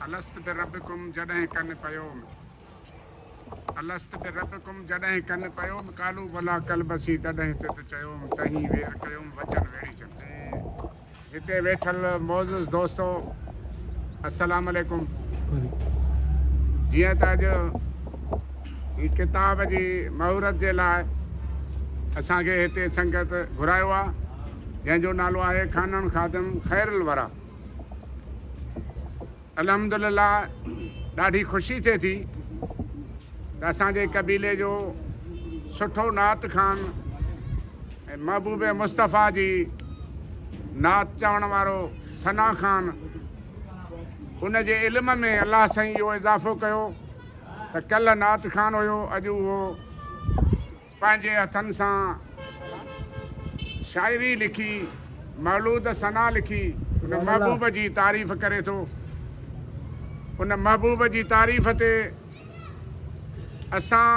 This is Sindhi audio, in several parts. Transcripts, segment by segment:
الست بربڪم جڏهن ڪن پيوم الست بربڪم جڏهن ڪن پيوم قالو بلا قلب سين تڏهن تت چيوم تهين وير ڪيوم وچن ويڙهيچن سين. هتي ويٺل معزز دوستو السلام عليڪم جيئن ته اڄ هي ڪتاب جي مهورت جي لاء اسان کي هتي سنگت گهرايو آهي جنهن جو نالو آهي خانڻ خادم خير الورا الحمد لله ڏاڍي خوشي ٿئي ٿي ته اسان جي قبيلي جو سٺو نعت خان ۽ محبوب مصطفيٰ جي نعت چوڻ وارو ثنا خان ان جي علم ۾ الله سائين اهو اضافو ڪيو ته ڪلهه نعت خان هيو اڄ اهو پنهنجي هٿن سان شاعري لکي مولود ثنا لکي ان محبوب جي تعريف ڪري ٿو ان محبوب جي تعريف تي اسان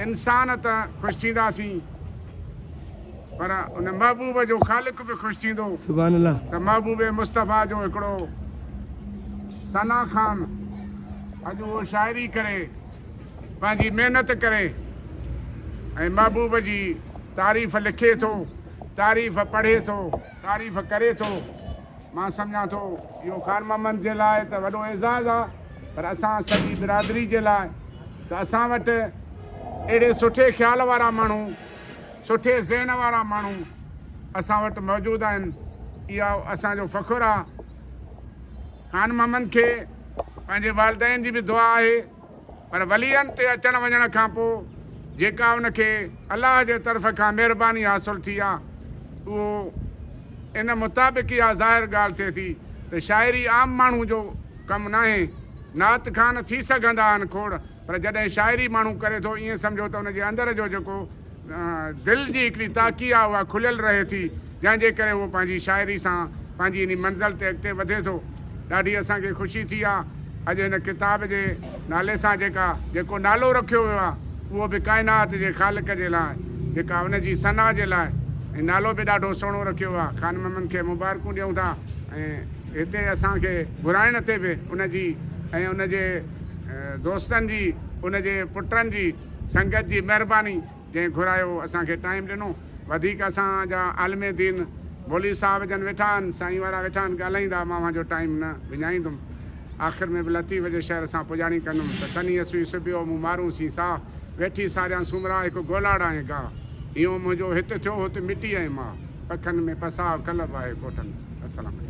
انسان ته خوش ٿينداسين پر ان محبوب جو خالق به خوش ٿيندو سبحان الله ته محبوب مصطفيٰ جو هڪڙو ثنا خان اڄ اهو شاعري ڪري پنهنجي محنت ڪري ۽ محبوب جي تعريف لکي ٿو تعريف پڙهي ٿو تعريف ڪري ٿو مان سمجهان ٿو اهو خان محمد جي لاء ته وڏو اعزاز آ پر اسان سڄي برادري جي لاء ته اسان وٽ اهڙي سٺي خيال وارا ماڻهو سٺي ذهن وارا ماڻهو اسان وٽ موجود آهن اها اسان جو فخر آ خان محمد کي پنهنجي والدين جي به دعا آهي پر ولين تي اچڻ وڃڻ کان پوء جيڪا ان کي الله جي طرف کان مهرباني حاصل ٿي آ اهو ان مطابق اها ظاهر ڳالهه ٿئي ٿي ته شاعري عام ماڻهو جو ڪم ناهي. نعت خوان ٿي سگهندا آهن کوڙ پر جڏهن شاعري ماڻهو ڪري ٿو ائين سمجهو ته ان جي اندر جو جيڪو دل جي هڪڙي تاڪي آهي اها کليل رهي ٿي جنهن جي ڪري هو پنهنجي شاعري سان پنهنجي انهي منزل تي اڳتي وڌي ٿو. ڏاڍي اسان کي خوشي ٿي آ اڄ هن ڪتاب جي نالي سان جيڪا جيڪو نالو رکيو ويو آ اهو به ڪائنات جي خالق جي لاء جيڪا ان جي ثنا جي لاء ۽ نالو به ڏاڍو سهڻو رکيو ويو آ خان محمد کي مبارڪون ڏيون ٿا ۽ هتي اسان کي گهرائڻ تي به ان جي ۽ ان جي دوستن جي ان جي پٽن جي سنگت جي مهرباني جنهن گهرايو اسان کي ٽائيم ڏنو وڌيڪ اسان جا عالم دين مولوي صاحب جن ويٺا آهن سائين وارا ويٺا آهن ڳالهائيندا مان اوهان جو ٽائيم نه وڃائيندم آخر ۾ به لطيف جي شعر سان پڄاڻي ڪندم ته سني اسوي سبيو مون مارون سين ساهه ويٺي ساريان سومرا هڪ گولاڙا ۽ گاهه هينئون منهنجو هت ٿيو هت مٽي ۽ ماهه پکن ۾ پساهه ڪلب آهي ڪوٺن السلام عليڪم.